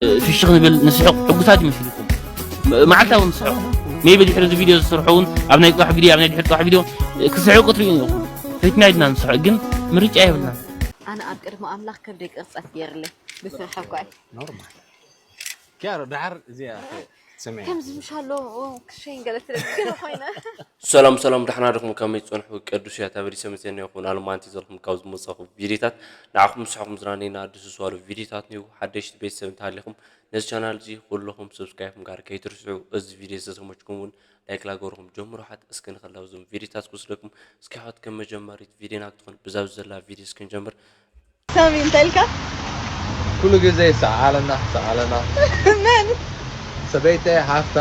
ፍሽኽ ንብል፣ ንስሕቕ፣ ሕጉሳት ይመስልኩም። ም-፣ መዓልታዊ ንስሕቕ። ሜቢ ድሕሪ እዚ ቪድዮ ዝስርሑ እውን ኣብ ናይ ጽባሕ ቪድዮ፣ ኣብ ናይ ድሕሪ ጽባሕ ቪድዮ ክስሕቁ ትርእዩ ኢኹም። ፈቲና ኢድና ንስሕቕ፣ ግን ምርጫ የብልናን። ኣነ ኣብ ቅድሚ ኣምላኽ ከብደይ ቅርጸት ገይርለይ ብፍርሒ እኳ እዩ። ኖርማል። ኪያሮ፣ ደሓር እዚኣ ትሰምዒ። ከምዚ ምሽ ኣሎ፣ ኦ፣ ክሸይን ገለ ትለብስ ገለ ኮይነ። ሰላም ሰላም፣ ደሕና ዲኹም? ከመይ ትጸንሑ? ቅዱስ እያ ተበሊሰ መሰና ይኹን። ኣልማንቲ ዘለኹም ካብ ዝመጻኹ ቪዲዮታት ንዓኹም ንስሕኹም ዝናነይና ድስስዋሉ ቪዲዮታት ንዩ። ሓደሽቲ ቤተሰብ እንተሃሊኹም ነዚ ቻናል እዚ ኩለኹም ሰብስክራይብ ምግባር ከይትርስዑ። እዚ ቪዲዮ ዝተሰመችኩም እውን ላይክ ላገርኹም ጀምሩ። ሓት እስኪ ንኸላው ዞም ቪዲዮታት ክወስደኩም። እስኪ ሓት ከም መጀመሪት ቪዲዮና ክትኾን ብዛብ ዘላ ቪዲዮ እስኪ ንጀምር። ሳሚ እንታይ ኢልካ? ኩሉ ግዜ ሰኣለና ሰኣለና። መን? ሰበይተይ ሓፍታ።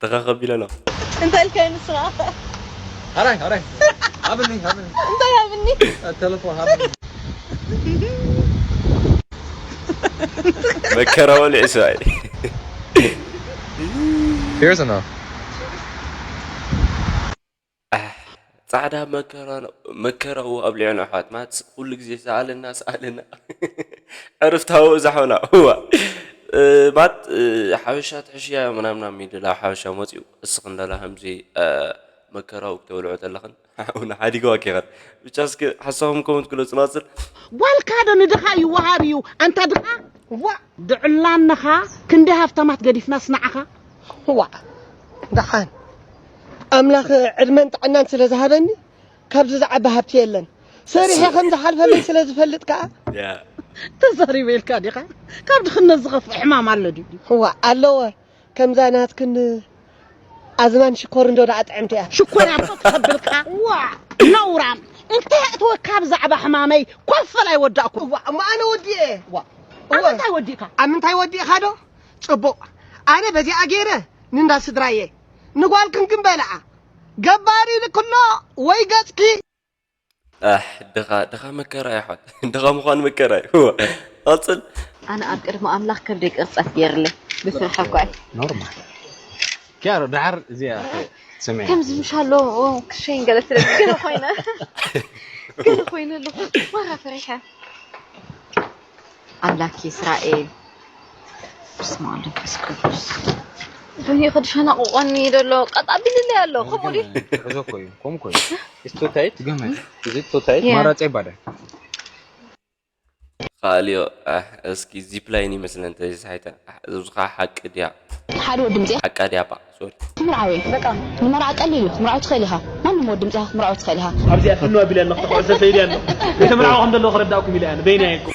ተኸኸቢለና። እንታይ ኢልካ ንስኻ? ሃራይ ሃራይ። ሃብኒ ሃብኒ። እንታይ ሃብኒ? ቴሌፎን ሃብኒ። መከራ ወልዒ ሰብኣይ። Serious or no? ኣሕ፣ ጻዕዳ መከራ ነው፣ መከራኡ ኣብሊዑና ኣሕዋት። ማት ኩሉ ግዜ ሰኣለና፣ ሰኣለና። ዕርፍታዊ እዛ ሖና፣ እዋ። እ፣ ማት፣ እ፣ ሓበሻ ትሕሽያ ምናምና ሚድላ ሓበሻ መጺኡ፣ እስኽ እንዳላ ከምዚ፣ እ፣ መከራኡ ክተብልዑ ተለኽን፣ ሓውና ሓዲግዋ ኬኸን። ብቻ እስኪ ሓሳብኩም ኮመንት ግለጹ ናጽል። ጓልካ ዶ ንድኻ ይወሃብ እዩ? ኣንታ ድኻ? ዋ! ድዕላንኻ ክንዲ ሃፍታማት ገዲፍናስ ንዓኻ? ዋ! ደሓን። ኣምላኽ ዕድመን ጥዕናን ስለ ዝሃበኒ፣ ካብዚ ዝዓቢ ሃብቲ የለን። ሰሪሐ ከም ዝሓልፈለይ ስለ ዝፈልጥ ከኣ። ያ። ተዛሪበ ኢልካ ዲኻ? ካብ ድኽነት ዝኸፍእ ሕማም ኣሎ ድዩ? ዋ፣ ኣለወ። ከምዛ ናትክን ኣዝማን ሽኮር እንዶ ደኣ ጥዕምቲ እያ። ሽኮር እያ እኮ ትኸብልካ። ዋ፣ ነውራም። እንታይ ኣእተወካ ብዛዕባ ሕማመይ? ኮፈል ኣይወዳእኩ። ዋ፣ እሞ ኣነ ወዲኤ። ዋ። ኣብ እወ። ምንታይ ወዲእካ? ኣብ ምንታይ ወዲእካ ዶ? ጽቡቕ። ኣነ በዚኣ ገይረ ንንዳ ስድራየ። ንጓልክን ግን በልዓ። ገባሪ ልክሎ ወይ ገጽኪ። ኣሕ፣ ድኻ፣ ድኻ መከራ እዩ፣ ኣሕዋት። ድኻ ምዃን መከራ እዩ። እዋ። ቀጽል። ኣነ ኣብ ቅድሚ ኣምላኽ ከብደይ ቅርጸት ገይርለይ። ብፍርሒ እኳ እዩ። ኖርማል። ኪያሮ፣ ደሓር እዚኣ ትሰምዒ። ከምዚ ምሽ ኣሎ፣ ኦ፣ ክሸይን ገለ ትለብስ ገለ ኮይነ። ገለ ኮይነ ኣለኹ። ማራ ፈሪሐ። ኣምላክ እስራኤል። በስመ ኣብ መንፈስ ቅዱስ። በይኑ ከድሸናቕቆኒ ደሎ፣ ቀጥ ኣቢልለይ ኣሎ። ከምኡ ድዩ? ትሕዞ እኮ እዩ። ከምኡ እኮ እዩ። It's too tight? ገመድ። Is it too tight? Yeah. ማራጺ ይባላል። ካልዮ፣ ኣህ፣ እስኪ ዚፕ ላይን ይመስለን ተዘይሳሒተ። ኣህ፣ እዚ ኸዓ ሓቂ ድያ? ሓደ ወዲ ምጽያ። ሓቃ ድያ ባ? ሶሪ። ትምርዓዊ። በቃ፣ ንመርዓ ቀሊል እዩ። ክትምርዓዊ ትኽእል ኢኻ። ማንም ወዲ ምጽያ ክትምርዓዊ ትኽእል ኢኻ። ኣብዚኣ ፍንው ኣቢለ ኣለኹ፣ ተኩዕሶ ሰይደ ኣሎ። ዘይተመርዓወ ከም ዘለኹ ከረዳእኩም ኢለ እያ፣ በይነይ ኣይኮ።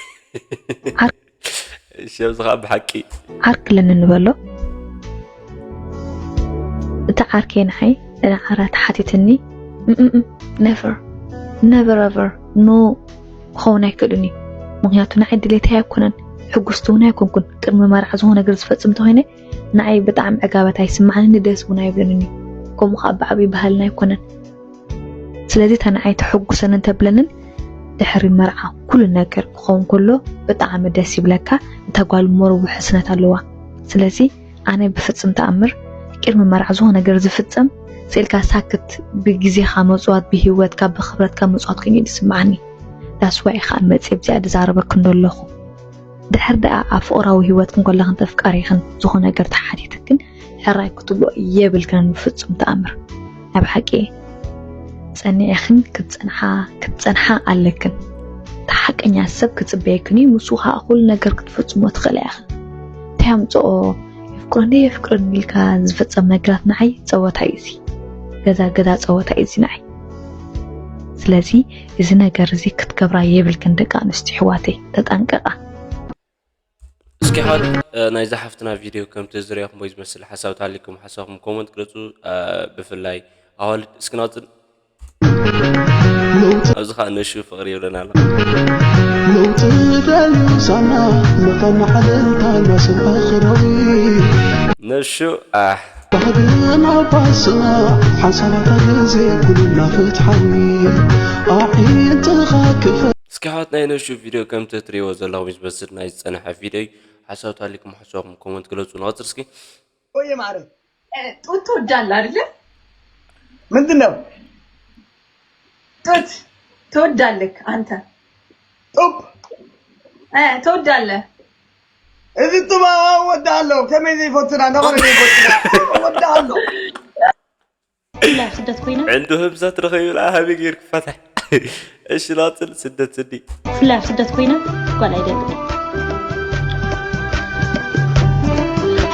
እሺ፣ ኣብዚ ኸዓ ብሓቂ። ዓርኪ ኣለኒ ንበሎ። እቲ ዓርከይ ንዓይ ንዓራ ተሓቲትኒ፣ እም፣ እም፣ እም፣ never፣ never ever፣ no ክኸውን ኣይክእልን እዩ። ምኽንያቱ ንዓይ ድሌተይ ኣይኮነን፣ ሕጉስቲ እውን ኣይኮንኩን። ቅድሚ መርዓ ዝኾነ ነገር ዝፈጽም እንተኾይነ ንዓይ ብጣዕሚ ዕጋበት ኣይስምዓንን፣ ደስ እውን ኣይብለንን እዩ። ከምኡ ኸዓ ብዓብዪ ባህልና ኣይኮነን። ስለዚ እታ ንዓይ ተሐጉሰኒ እንተብለንን ድሕሪ መርዓ ኩሉ ነገር ክኸውን ከሎ ብጣዕሚ ደስ ይብለካ። እታ ጓል እሞ ርውሕስነት ኣለዋ። ስለዚ ኣነ ብፍጽም ተኣምር ቅድሚ መርዓ ዝኾነ ነገር ዝፍጸም ስኢልካ ሳክት ብግዜኻ ምጽዋት፣ ብህይወትካ፣ ብኽብረትካ ምጽዋት ኮይኑ እዩ ዝስምዓኒ። That's why ከኣ መጽየ ብዚኣ ዝዛረበክን ዘለኹ። ድሕር ደኣ ኣብ ፍቕራዊ ህይወትክን ከለኽን ተፍቃሪኽን ዝኾነ ነገር ተሓቲትክን ሕራይ ክትብልኦ የብልክንን ብፍጹም ተኣምር። ናይ ብሓቂ ጸኒዕኽን ክትጸንሓ፣ ክትጸንሓ ኣለክን። እቲ ሓቀኛ ሰብ ክጽበየክን እዩ፣ ንሱ ኸኣ ኩሉ ነገር ክትፍጽሞ ትኽእላ ኢኽን። እንታይ ኣምጽኦ የፍቅረኒ የፍቅረኒ ኢልካ ዝፍጸም ነገራት ንዓይ ጸወታ እዩ እዚ። ገዛ ገዛ ጸወታ እዩ እዚ ንዓይ። ስለዚ እዚ ነገር እዚ ክትገብራ የብልክን ደቂ ኣንስትዮ ኣሕዋተይ፣ ተጠንቀቓ። እስኪ ሓት፣ እ፣ ናይዛ ሓፍትና ቪድዮ ከምቲ ዝርያኹም ወይ ዝመስል ሓሳብ ተሃሊኩም ሓሳብኩም ኮመንት ግለጹ፣ እ፣ ብፍላይ ኣዋልድ እስኪ ናጽን። ኣብዚ ኸዓ ነሹ ፍቕሪ ይብለና ኣሎ። ለውጢ ደልዩ ሳና መጠን ሓለልታ ናስን ኣኽራዊ። ነሹ፣ ኣሕ። ባህግና ባስና ሓሳባታ ግዜ ኩልና ፍትሓዊ ኣዒንትኻ ክፈ እስኪ ኣሕዋት ናይ ነሹ ቪድዮ ከምቲ እትሪእዎ ዘለኹም እዩ ዝመስል ናይ ዝጸንሐ ቪድዮ እዩ። ሓሳብ ተሃሊኩም ሓሳብኩም ኮመንት ግለጹ። ንቐጽል እስኪ። ወይ ማረ። እ፣ ጡት ትወዳለህ አይደለ? ምንድን ነው? ጡት ትወዳለህ አንተ? ጡብ? እ፣ ትወዳለህ። እዚ ጥበብ ወዲ ኣሎ ከመይ ዘይፈቱና ነበረ ዘይፈቱና ወዲ ኣሎ። ብፍላይ ኣብ ስደት ኮይና ዕንዱ ህምዘት ረኸዩላ ሃበይ ገይርኪ ፈታሕ። እሺ ላፅል ስደት ስዲ ብፍላይ ኣብ ስደት ኮይና ጓል ኣይደልን።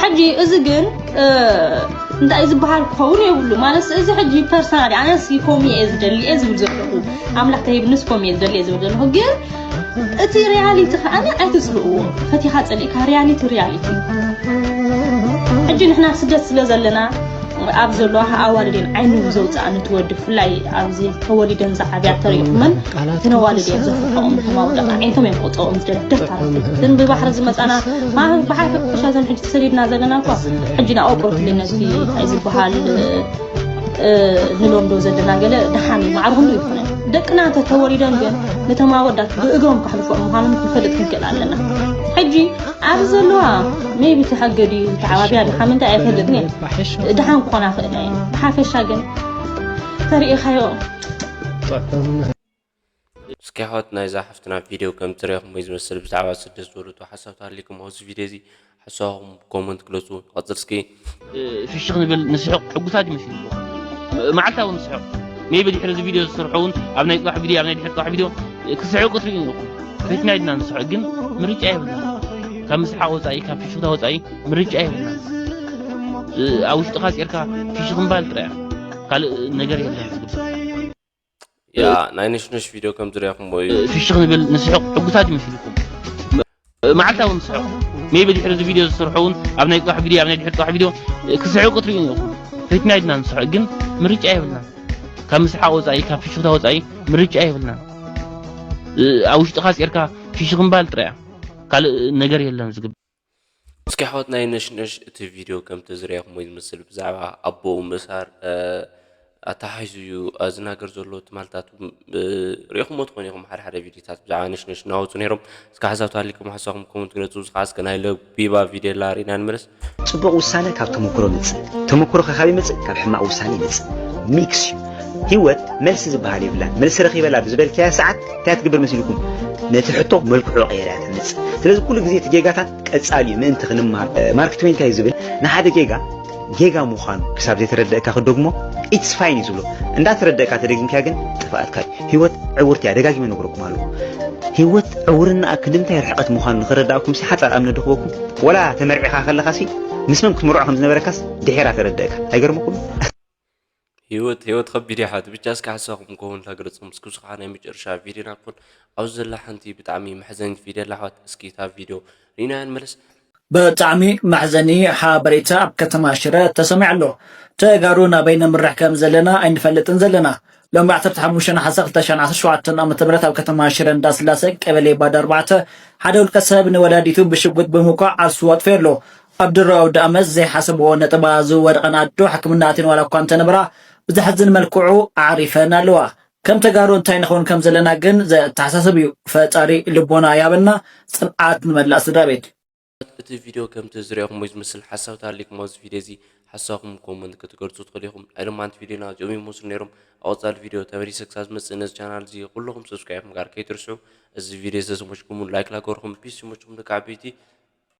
ሕጂ እዚ ግን እንታይ ዝበሃል ክኸውን የብሉ ማለት እዚ ሕጂ ፐርሰናል ኣነስ ኮሚ እየ ዝደሊ እየ ዝብል ዘለኹ ኣምላኽ ተሂብንስ ኮሚ እየ ዝደሊ እየ ዝብል ዘለኹ ግን እቲ ሪያሊቲ ከዓኒ ኣይትፅልእዎ ፈቲኻ ፀሊእካ ሪያሊቲ ሪያሊቲ ሕጂ ንሕና ስደት ስለ ዘለና ኣብ ዘለዋ ኣዋልዴን ዓይኒ ዘውፅኣ ንትወዲ ብፍላይ ኣብዚ ተወሊደን ዝዓብያ ተሪኹመን ተነዋልድ እዮም ዘፍርሖም ተማውደቕ ዓይነቶም እዮም ቆፀኦም ዝደደፍ ግን ብባሕሪ ዝመፃና ብሓፈሻ ዘን ሕጂ ተሰዲድና ዘለና እኳ ሕጂ ንኣውቅርትሊ ነቲ እንታይ ዝበሃል ንለምዶ ዘለና ገለ ደሓን እዩ ማዕርኹሉ ይኮነ ደቅና እንተ ተወሊደን ግን ነተማወዳት ብእግሮም ካሕልፎም ምዃኖም ክንፈልጥ ክንክእል ኣለና ሕጂ ኣብ ዘለዋ ሜቢ ተሓገዲ ተዓባቢያ ድሓ ምንታይ ኣይፈልጥን እየ ድሓን ክኾና ክእላ እየ ብሓፈሻ ግን ተሪኢኻዮ እስኪ ኣሕዋት ናይዛ ሓፍትና ቪድዮ ከም ትሪኹም ወይ ዝመስል ብዛዕባ ስደት ዝበለቶ ሓሳብ ተሃሊኩም ኣብዚ ቪድዮ እዚ ሓሳብኩም ኮመንት ግለፁ ንቐፅል እስኪ ፍሽኽ ንብል ንስሕቕ ሕጉሳት ይመስልኩም መዓልታ እውን ንስሕቕ ሜቢ ድሕሪ እዚ ቪድዮ ዝሰርሖ እውን ኣብ ናይ ፅባሕ ቪድዮ ኣብ ናይ ድሕሪ ፅባሕ ቪድዮ ክስሕቁ ትርእዩ ኢኹም ፈትና ኢድና ንስሕቕ ግን ምርጫ የብልና ካብ ምስሓቕ ወፃኢ ካብ ፍሽኽታ ወፃኢ ምርጫ የብልና ኣብ ውሽጥኻ ፂርካ ፍሽኽ ምባል ጥራያ ካልእ ነገር የለን ያ ናይ ነሽነሽ ቪድዮ ከም ዝሪኣኹምዎ እዩ ፍሽኽ ንብል ንስሕቕ ሕጉሳት ይመስልኩም መዓልታ እውን ንስሕቕ ሜቢ ድሕሪ እዚ ቪድዮ ዝሰርሖ እውን ኣብ ናይ ፅባሕ ቪድዮ ኣብ ናይ ድሕሪ ፅባሕ ቪድዮ ክስሕቁ ትርእዩ ኢኹም ፈትና ኢድና ንስሕቕ ግን ምርጫ የብልና ካብ ምስሓቕ ወፃኢ ካብ ፍሽኽታ ወፃኢ ምርጫ የብልና ኣብ ውሽጥኻ ፂርካ ፍሽኽ ምባል ጥራያ ካልእ ነገር የለን ዝግበር እስኪ ኣሕዋት ናይ ነሽነሽ እቲ ቪድዮ ከምቲ ዝሪኣኹምዎ ዝመስል ብዛዕባ ኣቦኡ ምእሳር ኣተሓሒዙ እዩ ዝናገር ዘሎ ትማልታት ሪኢኹምዎ ትኾኑ ኢኹም ሓደ ሓደ ቪድዮታት ብዛዕባ ነሽነሽ እናወፁ ነይሮም እስኪ ሓሳብ ተሃሊኩም ሓሳብኩም ኮመንት ግለፁ እዚ ከዓ እስከ ናይ ለቢባ ቪድዮ ኣላ ሪእና ንመለስ ፅቡቕ ውሳነ ካብ ተመክሮ ምፅእ ተመክሮ ከ ካብ ይመፅእ ካብ ሕማቕ ውሳነ ይመፅእ ሚክስ እዩ ህይወት መልሲ ዝበሃል የብላን መልሲ ረኺበላ ብዝበልካያ ሰዓት እንታይ ትግብር መሲልኩም ነቲ ሕቶ መልክዑ ቀይራ እያ ትመፅእ ስለዚ ኩሉ ግዜ እቲ ጌጋታት ቀፃሊ እዩ ምእንቲ ክንመሃር ማርክ ትዌን እንታይ ዝብል ንሓደ ጌጋ ጌጋ ምዃኑ ክሳብ ዘይተረደእካ ክደግሞ it's fine እዩ ዝብሎ እንዳተረደእካ ተደጊምካያ ግን ጥፍኣትካ እዩ ህይወት ዕውርቲ እያ ደጋጊመ ነግረኩም ኣለኹ ህይወት ዕውርናኣ ክንድምታይ ርሕቐት ምዃኑ ንኽረዳእኩም ሲ ሓፃር ኣብነት ድኽበኩም ወላ ተመርዒኻ ከለኻ ሲ ምስ መን ክትምርዖ ከም ዝነበረካስ ድሒራ ተረደእካ ኣይገርመኩም ህይወት ህይወት ከቢድ እያ ሓት ብቻ እስኪ ሓሳኹም ከውን ተግለጽኩም እስኪ ከዓ ናይ መጨረሻ ቪድዮና ክኾን ኣብዚ ዘላ ሓንቲ ብጣዕሚ መሕዘኒት ቪድዮ ኣላ ኣሕዋት እስኪ እታ ቪድዮ ሪናያ ንመለስ ብጣዕሚ መሕዘኒ ሓበሬታ ኣብ ከተማ ሽረ ተሰሚዑ ኣሎ። ተጋሩ ናበይ ነምርሕ ከም ዘለና ኣይንፈልጥን ዘለና። ሎሚ ዓሰርተ ሓሙሽተ ነሓሰ ክልተ ሽሕን ዓሰርተ ሸውዓተን ዓመተ ምህረት ኣብ ከተማ ሽረ እንዳስላሰ ቀበሌ ባዶ ኣርባዕተ ሓደ ውልቀ ሰብ ንወላዲቱ ብሽጉጥ ብምውቃዕ ዓርሱ ኣጥፊኡ ኣሎ። ኣብ ድሮ ኣውደ ኣመት ዘይሓሰብዎ ነጥባ ዝወደቐን ኣዶ ሕክምና ኣትየን ዋላ እኳ እንተነበራ ብዘሕዝን መልክዑ ኣዕሪፈን ኣለዋ። ከም ተጋሩ እንታይ ንኸውን ከም ዘለና ግን ዘተሓሳስብ እዩ። ፈጣሪ ልቦና ይሃበና፣ ጽንዓት ንመላእ ስድራ ቤት። እቲ ቪድዮ ከምቲ ዝሪኦኹሞ ዝመስል ሓሳብ ተሃሊኩም ኣብዚ ቪድዮ እዚ ሓሳብኩም ኮመንት ክትገልፁ ትኽእሉ ኢኹም። ናይ ሎማዓንቲ ቪድዮና እዚኦም ይመስሉ ነይሮም። ኣብ ቀፃሊ ቪድዮ ተመሊሰ ክሳብ ዝመፅእ ነዚ ቻናል እዚ ኩልኹም ሰብስክራይብ ምግባር ከይትርስዑ። እዚ ቪድዮ ዝተመችኩም ላይክ ላገርኩም ፒስ ይመችኩም ደቂ ዓበይቲ።